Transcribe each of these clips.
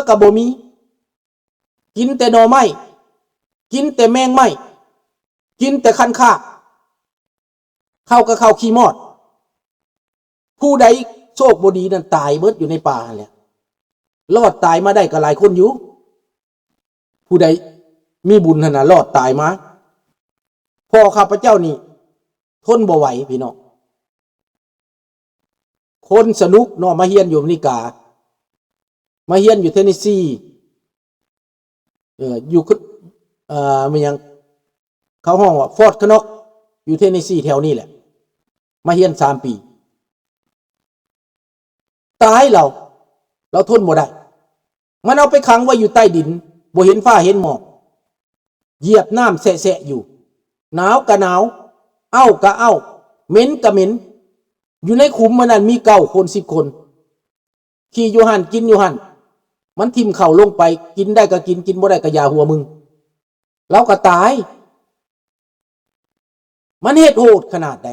ກໍບໍ່ມີ ກິນແຕ່ໜໍ່ໄມ້ ກິນແຕ່ແມງໄມ້ ກິນແຕ່ຄັນຄາກ ເຂົ້າກໍເຂົ້າຂີ້ມອດ. ຜູ້ໃດໂຊກບໍ່ດີນັ້ນຕາຍເບິດຢູ່ໃນປ່າຫັ້ນແຫຼະ. ລອດຕາຍມາໄດ້ກໍຫຼາຍຄົນຢູ່ ຜູ້ໃດມີບຸນຫັ້ນນະລອດຕາຍມາ. ພໍ່ຂ້າພະເຈົ້ານີ້ທົນບໍ່ໄຫວພີ່ນ້ອງ. ຄົນສະໜຸກເນາະ ມາຮຽນຢູ່ອາເມລິກາ ມາຮຽນຢູ່ເທນເນຊີ ເອີ ຢູ່ ເອີ ແມ່ນຫຍັງ ເຂົາຮ້ອງວ່າຟອດຄະນອກ ຢູ່ເທນເນຊີແຖວນີ້ແຫຼະ ມາຮຽນສາມປີ ຕາຍລາວ ລາວທົນບໍ່ໄດ້ ມັນເອົາໄປຂັງໄວ້ຢູ່ໃຕ້ດິນ ບໍ່ເຫັນຟ້າເຫັນໝອກ ຢຽບນ້ຳແຊະໆຢູ່ ໜາວກະໜາວ ເອົ້າກະເອົ້າ ເໝັນກະເໝັນ. ຢູ່ໃນຂຸມມັນນັ້ນມີເກົ້າຄົນ ສິບຄົນ ຂີ່ຢູ່ຫັ້ນ ກິນຢູ່ຫັ້ນ ມັນຖິ້ມເຂົ້າລົງໄປ ກິນໄດ້ກໍກິນ ກິນບໍ່ໄດ້ກໍຢ່າຫົວມຶງ ລາວກໍຕາຍ. ມັນເຮັດໂຫດຂະໜາດໃດ?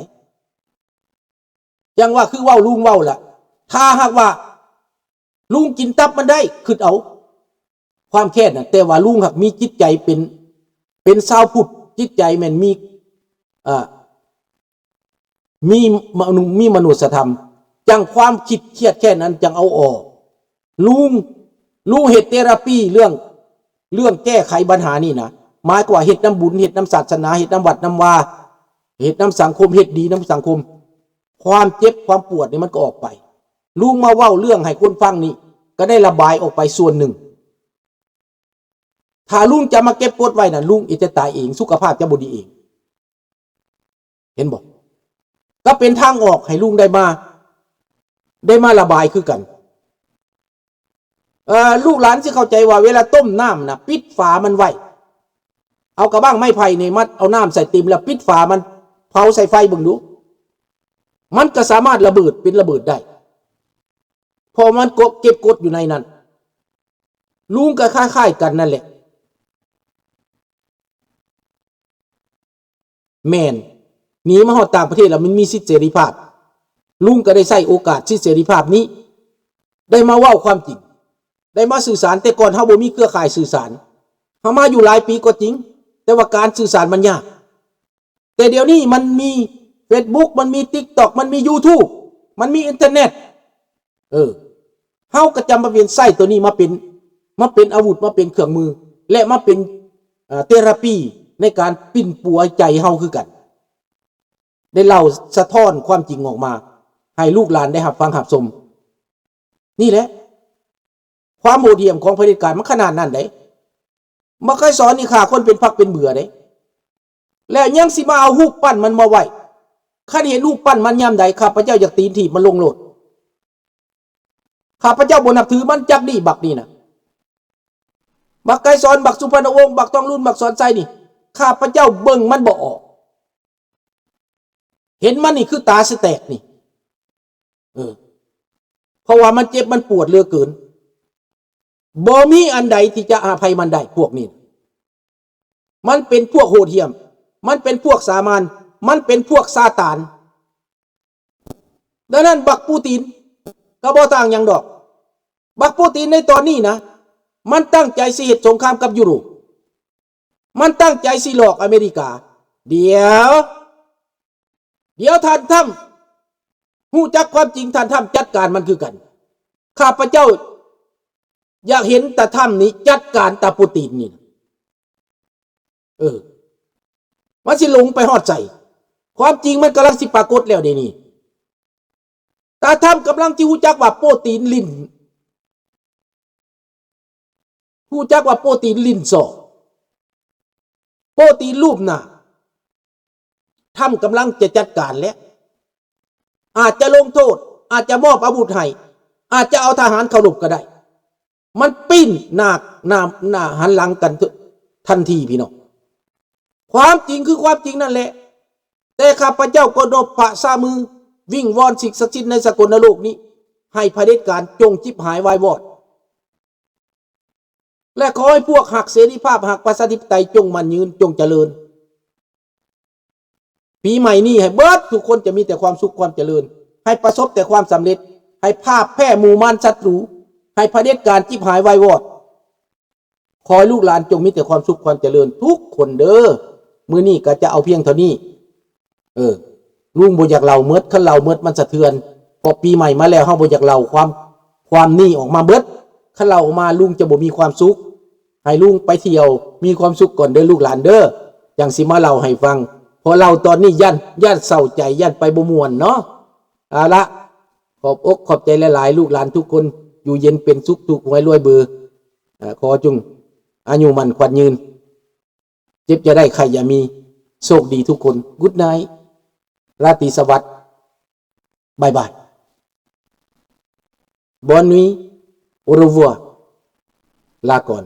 ຈັ່ງວ່າຄືເວົ້າ ລຸງເວົ້າລະ ຖ້າຫາກວ່າລຸງກິນຕັບມັນໄດ້ ຄິດເອົາ ຄວາມແຄ້ນນະ ແຕ່ວ່າລຸງຫາກມີຈິດໃຈເປັນ ເປັນຊາວພຸດ ຈິດໃຈແມ່ນມີ ເອີ ມີມະນຸ ມີມະນຸດສະທຳ ຈັ່ງຄວາມຄິດຄຽດແຄ້ນນັ້ນຈັ່ງເອົາອອກ. ລຸງ ລຸງເຮັດເທຣາປີເລື່ອງ ເລື່ອງແກ້ໄຂບັນຫານີ້ນະ ໝາຍຄວາມວ່າເຮັດນຳບຸນ ເຮັດນຳສາສະໜາ ເຮັດນຳວັດນຳວາ ເຮັດນຳສັງຄົມ ເຮັດດີນຳສັງຄົມ ຄວາມເຈັບຄວາມປວດນີ້ມັນກໍອອກໄປ. ລຸງມາເວົ້າເລື່ອງໃຫ້ຄົນຟັງນີ້ ກໍໄດ້ລະບາຍອອກໄປສ່ວນໜຶ່ງ. ຖ້າລຸງຈະມາເກັບກົດໄວ້ນັ້ນ ລຸງເອງຈະຕາຍເອງ ສຸຂະພາບຈະບໍ່ດີເອງ. ເຫັນບໍ່? ກໍເປັນທາງອອກໃຫ້ລຸງໄດ້ມາ ໄດ້ມາລະບາຍຄືກັນ. ເອີ ລູກຫຼານຊິເຂົ້າໃຈວ່າເວລາຕົ້ມນ້ຳນະ ປິດຝາມັນໄວ້ ເອົາກະບັ້ງໄມ້ໄຜ່ນີ້ມາເອົານ້ຳໃສ່ເຕັມ ແລ້ວປິດຝາມັນ ເຜົາໃສ່ໄຟເບິ່ງດູ ມັນກໍສາມາດລະເບີດ ເປັນລະເບີດໄດ້ ເພາະມັນເກັບກົດຢູ່ໃນນັ້ນ. ລຸງກໍຄ້າຍໆກັນນັ້ນແຫຼະ. ແມ່ນ ໜີມາຮອດຕ່າງປະເທດແລ້ວມັນມີສິດເສລີພາບ ລຸງກໍໄດ້ໃຊ້ໂອກາດສິດເສລີພາບນີ້ ໄດ້ມາເວົ້າຄວາມຈິງ ໄດ້ມາສື່ສານ. ແຕ່ກ່ອນເຮົາບໍ່ມີເຄືອຂ່າຍສື່ສານ ເຮົາມາຢູ່ຫຼາຍປີກໍຈິງ ແຕ່ວ່າການສື່ສານມັນຍາກ. ແຕ່ດຽວນີ້ມັນມີເຟສບຸກ ມັນມີຕິກຕັອກ ມັນມີຢູທູບ ມັນມີອິນເຕີເນັດ ເອີ ເຮົາກໍຈຳເປັນໃຊ້ໂຕນີ້ມາເປັນ ມາເປັນອາວຸດ ມາເປັນເຄື່ອງມື ແລະ ມາເປັນ ເອີ ເທຣາປີໃນການປິ່ນປົວໃຈເຮົາຄືກັນ ໄດ້ເລົ່າສະທ້ອນຄວາມຈິງອອກມາ ໃຫ້ລູກຫຼານໄດ້ຮັບຟັງຮັບຊົມ. ນີ້ແຫຼະ ຄວາມໂຫດຫ້ຽມຂອງຜະເດັດການມັນຂະໜາດນັ້ນໃດ. ບັກໄກສອນນີ້ຂ້າຄົນເປັນພັກເປັນເບື່ອເດ້ ແລ້ວຍັງຊິມາເອົາຮູບປັ້ນມັນມາໄວ້. ຄັນເຫັນຮູບປັ້ນມັນຍາມໃດ ຂ້າພະເຈົ້າຢາກຕີນຖີບມັນລົງໂລດ. ຂ້າພະເຈົ້າບໍ່ນັບຖືມັນຈັກດີ້ບັກນີ້ນະ. ບັກໄກສອນ ບັກສຸພັນນະວົງ ບັກທອງລຸນ ບັກສອນໄຊນີ້ ຂ້າພະເຈົ້າເບິ່ງມັນບໍ່ອອກ. ເຫັນມັນນີ້ຄືຕາຊິແຕກນີ້ ເອີ ເພາະວ່າມັນເຈັບມັນປວດເຫຼືອເກີນ. ບໍ່ມີອັນໃດທີ່ຈະອະໄພມັນໄດ້ ພວກນີ້ ມັນເປັນພວກໂຫດຫ້ຽມ ມັນເປັນພວກສາມານ ມັນເປັນພວກຊາຕານ. ດັ່ງນັ້ນບັກປູຕິນກໍບໍ່ຕ່າງຫຍັງດອກ. ບັກປູຕິນໃນຕອນນີ້ນະ ມັນຕັ້ງໃຈຊິເຮັດສົງຄາມກັບຢູໂຣບ. ມັນຕັ້ງໃຈຊິຫຼອກອາເມລິກາ. ດຽວ ດຽວທ່ານທຳຮູ້ຈັກຄວາມຈິງ ທ່ານທຳຈັດການມັນຄືກັນ. ຂ້າພະເຈົ້າຢາກເຫັນຕາທຳນີ້ຈັດການຕາປູຕິນນີ້. ເອີ ມັນຊິຫຼົງໄປຮອດໃສ? ຄວາມຈິງມັນກຳລັງຊິປາກົດແລ້ວເດນີ້. ຕາທຳກຳລັງຊິຮູ້ຈັກວ່າໂປຕີນຫຼິ້ນ ຮູ້ຈັກວ່າໂປຕີນຫຼິ້ນສອກ ໂປຕີນລູບໜ້າ. ທຳກຳລັງຈະຈັດການແລ້ວ ອາດຈະລົງໂທດ ອາດຈະມອບອາວຸດໃຫ້ ອາດຈະເອົາທະຫານເຂົ້າລົບກໍໄດ້. ມັນປີ້ນໜ້າ ໜ້າ ໜ້າຫັນຫຼັງກັນທັນທີພີ່ນ້ອງ. ຄວາມຈິງຄືຄວາມຈິງນັ້ນແຫຼະ. ແຕ່ຂ້າພະເຈົ້າກໍນົບພະຊາມື ວິງວອນສິ່ງສັກສິດໃນສາກົນນະໂລກນີ້ ໃຫ້ຜະເດັດການຈົ່ງຈິບຫາຍວາຍວອດ ແລະ ຂໍໃຫ້ພວກຮັກເສລີພາບ ຮັກປະຊາທິປະໄຕ ຈົ່ງໝັ້ນຍືນ ຈົ່ງຈະເລີນ. ປີໃໝ່ນີ້ໃຫ້ເບິດທຸກຄົນຈະມີແຕ່ຄວາມສຸກຄວາມຈະເລີນ ໃຫ້ປະສົບແຕ່ຄວາມສຳເລັດ ໃຫ້ພາບແພ້ໝູ່ມານສັດຕູ ໃຫ້ຜະເດັດການຈິບຫາຍວາຍວອດ. ຂໍໃຫ້ລູກຫຼານຈົ່ງມີແຕ່ຄວາມສຸກຄວາມຈະເລີນທຸກຄົນເດີ້. ມື້ນີ້ກໍຈະເອົາພຽງເທົ່ານີ້. ເອີ ລຸງບໍ່ຢາກເລົ່າໝົດ, ຄັນເລົ່າໝົດມັນສະເທືອນ. ເພາະປີໃໝ່ມາແລ້ວ ເຮົາບໍ່ຢາກເລົ່າຄວາມ, ຄວາມນີ້ອອກມາເບິດ. ຄັນເລົ່າອອກມາ ລຸງຈະບໍ່ມີຄວາມສຸກ. ໃຫ້ລຸງໄປທ່ຽວມີຄວາມສຸກກ່ອນເດີ້ລູກຫຼານເດີ້, ຈັ່ງຊິມາເລົ່າໃຫ້ຟັງ. ເພາະເລົ່າຕອນນີ້ຢ້ານ, ຢ້ານເສົ້າໃຈ, ຢ້ານໄປບໍ່ມ່ວນເນາະ. ເອົາລະ, ຂອບອົກຂອບໃຈຫຼາຍໆ, ລູກຫຼານທຸກຄົນຢູ່ເຢັນເປັນສຸກ, ຖືກຫວຍລວຍເບີ. ເອີ ຂໍຈົ່ງອາຍຸໝັ້ນຂວັນຍືນ, ເຈັບຢ່າໄດ້, ໄຂ້ຢ່າມີ. ໂຊກດີທຸກຄົນ. Good night. ລາຕີສະຫວັດ. ບາຍບາຍ. Bonne nuit. Au revoir. ລາກ່ອນ.